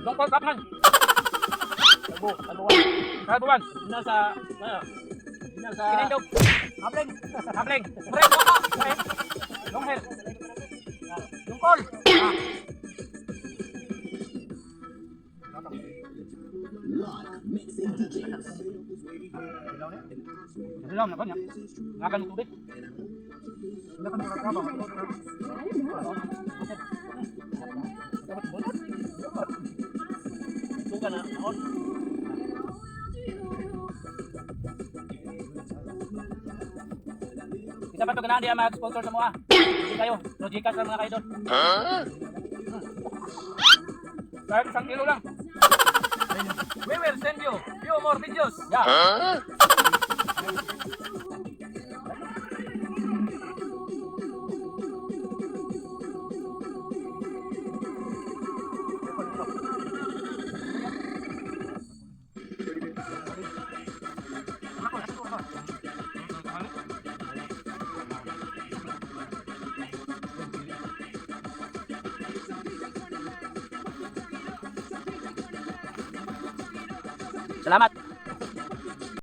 Longkol kapman. Kalbo, kalbuan. Kalbuan. Nasa, ano? Nasa... Kinindog. Habling. Habling. Mureng. Mureng. Long hair. Lungkol. Ah. Hilaw na ba niya? Ngakan ng tubig. Suka na. On. Isa pa ito ganahan di ang mag-sponsor sa mga. Hindi kayo. Logikas lang mga kaidol. Kahit 1 kilo lang. We will send you few more videos. Yeah. Salamat.